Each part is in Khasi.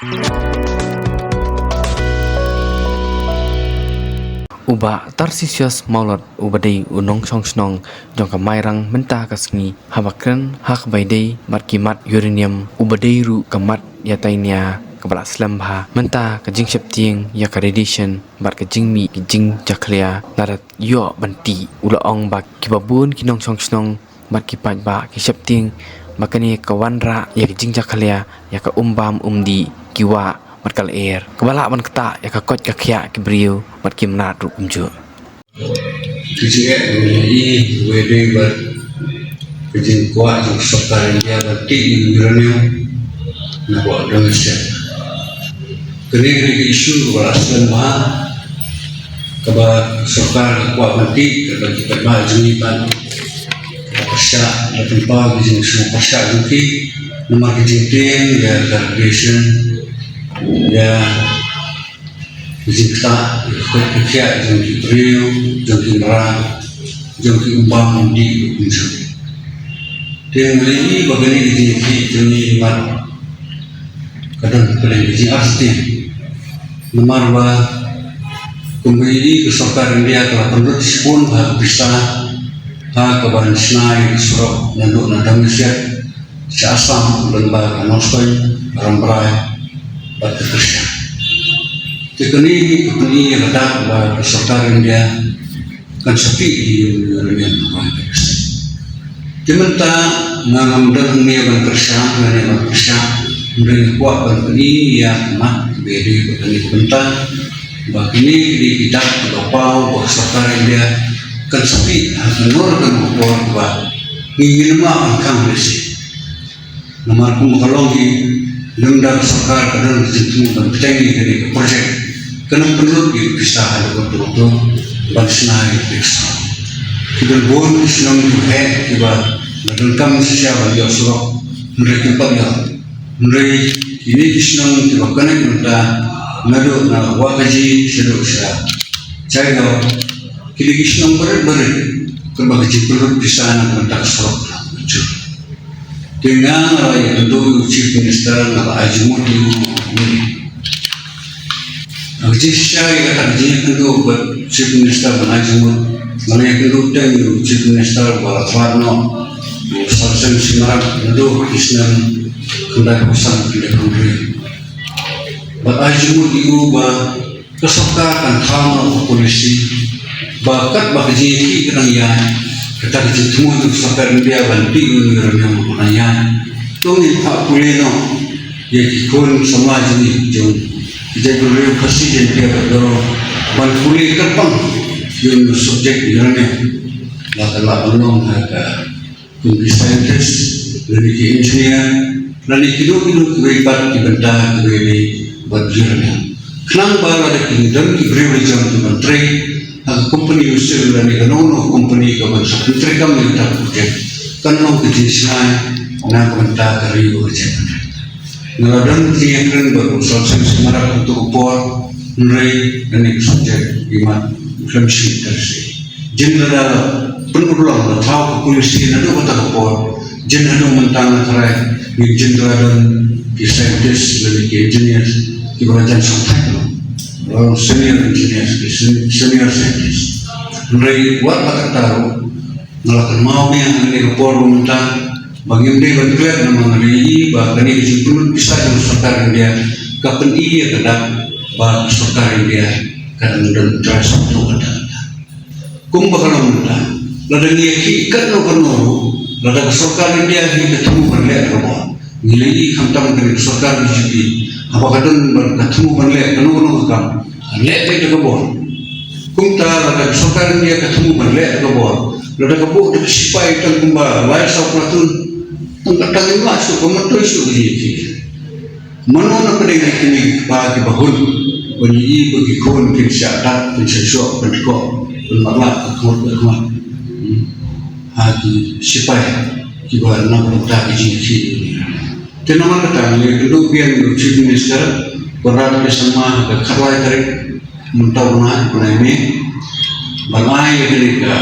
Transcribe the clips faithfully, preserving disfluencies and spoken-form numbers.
U Bah Tarsisius Mawlot uba dei u nongshong shnong jong ka Mairang mynta ka sngi haba kren ha kaba ïadei bad ki mat uranium uba dei ruh ka mat ïatai nia kaba la slem bha mynta ka jingsheptieng ïa ka radiation bad ka jingmih ki jingjakhlia lada ïoh ban tih. U la ong ba kiba bun ki nongshong shnong bad ki paidbah ki sheptieng ba kane ka wanrah ïa ka jingjakhlia ïa ka um bam um dih, ki wah bad ka lyer kaba lah ban ktah ïa ka koit ka khiah ki briew bad ki mrad ruh kumjuh. Ki jingeh ngi i wei dei bad ka jingkwah jong ka sorkar India ban tih ïa u uranium na ka wah Dong State. Kane ka dei ka issue kaba la slem bha kaba ka sorkar ka kwah ban tih, kaba ki paidbah jong ngi pat ka pyrshah, ka pynpaw ka jingsngewpyrshah jong ki namar ka jingtieng ïa ka radiation, ïa ka jingktah, ïa ka koit ka khiah jong ki briew, jong ki mrad, jong ki um bam um dih ruh kumjuh. Te ngi ïohi ba kane ka jingïakhih jong ngi mat ka don pdeng ka jingartatien. Namar ba kumba ngi ïohi ka sorkar India ka la pynlut shibun bha ka pisa ha kaban shna ïa ka surok naduh na Dong State sha Assam lyngba ka Nongstoiñ, Rambrai bad ka Kyrshan. Te kane ka pyni ïa ka dak ba ka sorkar India kan sa tih ïa u uranium ha ka West. Te mynta nga ngam don hangne ban pyrshang, nga ne ban pyrshang, hynrei nga kwah ban pyni ïa ka mat ba dei ba kane ka bynta ba kine ki dei ki dak kiba paw ba ka sorkar India kan sa tih ha kano kano ka por ba ngi ngim lah ban khang lehse. Namar kumba ka long hi, lymda ka sorkar ka don ka jingthmu ban bteng ïa kane ka project, kan ym pynlut ïa ka pisa haduh katta katta ban shna ïa ka pisa. Ki don bun ki shnong kiba heh kiba la donkam shisha ban ïoh surok, hynrei kim pat ïoh. Hynrei kine ki shnong kiba connect mynta naduh na Wahkaji shaduh sha Jaigaon, ki dei ki shnong barit barit kaba ka jingpynlut pisa na ka bynta ka surok ka la jur. Te nga, nga la ïakynduh ïa u Chief Minister, nga la ai jingmut ïa u mynne. Nga jingshisha ïa kata ka jingïakynduh bad Chief Minister ban ai jingmut, nga la ïakynduh teng ïa u Chief Minister ba la bat noh, u Sarsing Shyma Marak, naduh ki snem khyndaiphew san, khyndaiphew hynriew. Bad ai jingmut ïa u ba ka sorkar kan thaw noh ka polisi ba katba ka jingïakhih ka dang ïaid, kata ka jingthmu jong ka sorkar India ban tih ïa u uranium ka dang ïaid. To ngin phah pule noh ïa ki khun samla jong ngi jong ki jaitbynriew Khasi, Jaiñtia bad Garo ban pule kyrpang ïa u subject uranium. La ka lah ban long ha ka kum ki scientist, lane ki engineer, lane kino kino kiwei pat ki bynta kiwei de bad uranium. Khnang ba lada ki don ki briew la jong ki ban trei ha ka company u sil lane kano kano ka company ka ban sa pyntreikam ïa kata ka project, kan long ka jingshngaiñ na ka bynta ka ri bad ka jaitbynriew. Nga la don ka jingïakren bad u Sarsing Shyma Marak ha kato ka por, hynrei kane ka subject imat khlem shim interest. Jin lada pynurlong, la thaw ka polisi naduh kata ka por, jin haduh mynta nga tharai ngin jin la don ki scientist lane ki engineers kiba la jan shongthait noh, la long senior engineers, ki sen-, senior scientist. Hynrei wat la katta ruh, nga la kynmaw biang ha kane ka por ba mynta ba ngim dei ban klet namar nga la ïohi ba kane ka jingpynlut pisa jong ka sorkar India ka pyni ïa ka dak ba ka sorkar India ka dang don interest ha kato katta katta. Kumba ka long mynta, lada ngi ïakhih katno katno ruh, lada ka sorkar India hi ka thmu ban leh da ka bor, ngi la ïohi khamtam kane ka sorkar B J P, haba ka don ban, ka thmu ban leh kano kano ka kam, ka leh beit da ka bor. Kumta lada ka sorkar India ka thmu ban leh da ka bor, lada ka buh da ki sipai tang kumba lai saw platoon, tang katta ngim lah shuh, ka myntoi shuh ka jingïakhih. Mano na pdeng ïa kine ki kpa kiba hun ban ïohi ba ki khun kin shah dat, kin shah shoh, kin dkoh, kin matlah ka khmut ka khmat, hmm, ha ki sipai kiba na ka bynta ka jingïakhih. Te namar kata ngi ïakynduh biang ïa u Chief Minister Conrad K Sangma ha ka khatlai tarik mynta u bnai, u bnai May, ban ai ïa kane ka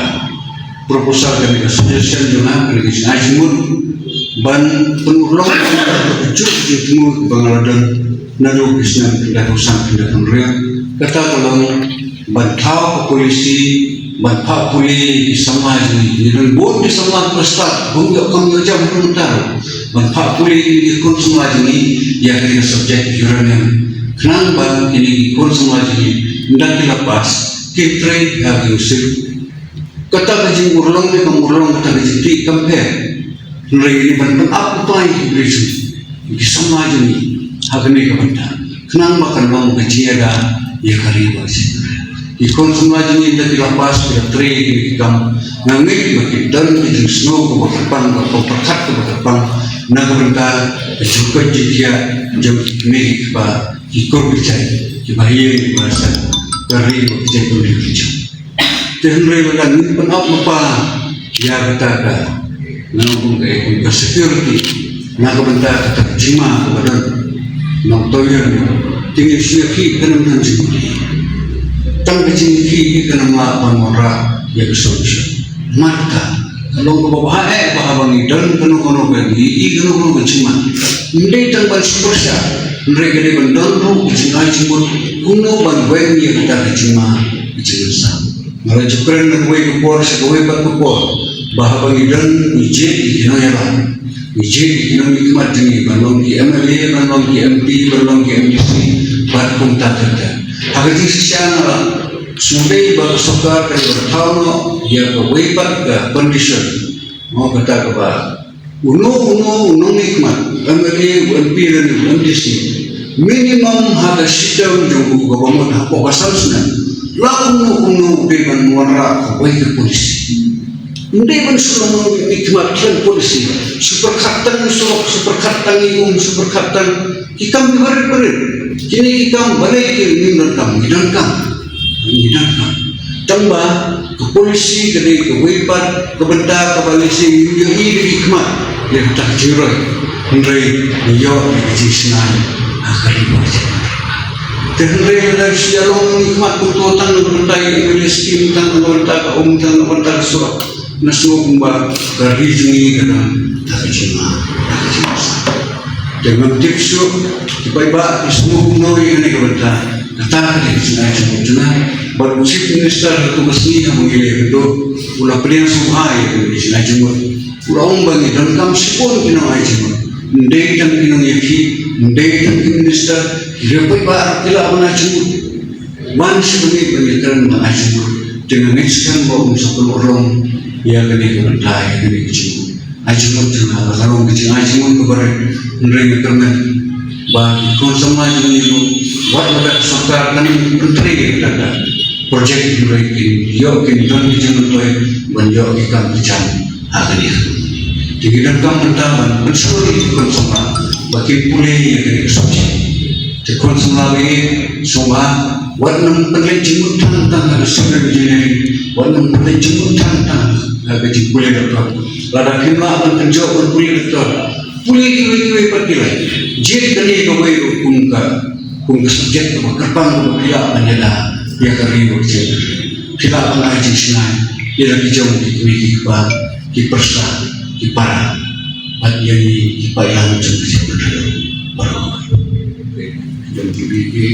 proposal, kane ka suggestion jong nga, kane ka jingai jingmut ban pynurlong ïa ka jingthmu ba nga la don naduh ki snem khyndai phew san khyndai phew hynriew. Kata ka long ban thaw ka polisi ban phah pule ïa ki samla jong ngi. Ngi don bun ki samla plastar, bun ïoh kam ïoh jam ruh mynta ruh. Ban phah pule ïa ki khun samla jong ngi ïa kane ka subject uranium. Khnang ba kine ki khun samla jong ngi ynda ki la pass, kin trei ha ki u sir. Kata ka jingurlong ne kam urlong, kata ka jingtih kam pher. Hynrei ngi ban pynap lypa ïa ki briew jong ngi, ki samla jong ngi, ha kane ka bynta. Khnang ba kan long ka jingïada ïa ka ri bad ka jaitbynriew. Ki khun samla jong ngi ynda ki la pass, ki la trei ïa kine ki kam, nga ngeit ba ki don ka jingsngew kaba kyrpang, kaba pyrkhat kaba kyrpang na ka bynta ka jingkoit jingkhiah jong kine ki kpa, ki kur ki jait, kiba ha ïing kiba ha sem, ka ri bad ka jaitbynriew ki jong. Te hynrei lada ngim pynap lypa ïa kata ka, ngan ong kum ka, kum ka security na ka bynta kata ka jingma kaba don, nongthaw ïing, te ngin shu ïakhih, kan ym don jingmut. Tang ka jingïakhih kan ym lah ban wanrah ïa ka solution. Mat ka, ka long kaba bha eh ba haba ngi don kano kano ka, ngi ïohi kano kano ka jingma, ym dei tang ban shu pyrshah, hynrei ka dei ban don ruh ka jingai jingmut kumno ban weng ïa kata ka jingma, ka jingïasaid. Nga la ju kren na kawei ka por sha kawei pat ka por ba haba ngi don, ngi jied ïa ki nongïalam, ngi jied ïa ki nongmihkhmat jong ngi, ban long ki M L A, ban long ki M P, ban long ki M D C, bad kumta ter ter. Ha ka jingshisha nga la sngewdei ba ka sorkar ka dei ban thaw noh ïa kawei pat ka condition, mo, kata kaba uno uno u nongmihkhmat, M L A, u M P lane u M D C, minimum ha ka shi term jong u kaba mut hapoh ka san snem, la kumno kumno u dei ban wanrah kawei ka polisi. Ym dei ban shu long u mihkhmat khlem polisi, shu pyrkhat tang surok, shu pyrkhat tang ïing um, shu pyrkhat tang ki kam barit barit. Kine ki kam balei ki, ngim donkam, ngi donkam, ngi donkam. Tang ba ka polisi ka dei kawei pat ka bynta kaba lehse ngim ïohi da ki khmat ïa kata ka jingroi, hynrei ngi ïoh ïa ka jingshngaiñ ha ka ri bad ka jaitbynriew. Te hynrei lada shu ïalong mihkhmat kumto tang na ka bynta ïa ki M L A scheme, tang na ka bynta ka um, tang na ka bynta ka surok, nga sngew kumba ka ri jong ngi ka don ha ka jingma, ha ka jingma. Te ngam tip shuh, ki paidbah ki sngew kumno ïa kane ka bynta. Kata ka dei ka jingai jingmut jong nga. Bad u Chief Minister ha katu ka sngi haba ngi leit haduh, u la pdiang sngewbha ïa kane ka jingai jingmut. U la ong ba ngi donkam shibun ki nongai jingmut. Ym dei tang ki nongïakhih, ym dei tang ki minister, ki riew paidbah ruh ki lah ban ai jingmut. Wan sha ngi ban ïakren ban ai jingmut. Te nga ngeit skhem ba un sa pynurlong ïa kane ka bynta, ïa kane ka jingmut. Ai jingmut jong nga la ka long ka jingai jingmut kaba rit, hynrei nga kyrmen ba ki khun samla jong ngi ruh, wat lada ka sorkar kan pyntrei ïa kata ka project, hynrei kin ïoh, kin don ki jingmyntoi ban ïoh ki kam ki jam ha kane. Te ngi donkam mynta ban pynshlur ïa ki khun samla ba kin pule ïa kane ka subject. Te khun samla ba ïeit, sngewbha, wat nang pynleit jingmut than tang ha ka civil engineering, wat nang pynleit jingmut than tang ha ka jingpule doktor. Lada phim lah ban pynjop ban pule doktor, pule kiwei kiwei pat ki lait. Jied kane kawei ruh kum ka, kum ka subject kaba kyrpang kaba phi lah ban ïada ïa ka ri bad ka jaitbynriew. Phi lah ban ai jingshngaiñ ïa la ki jong ki kmie ki kpa, ki pyrsa, ki para, bad ïa ngi ki paidlang jong ka jaitbynriew baroh. Jong ki, ki, ki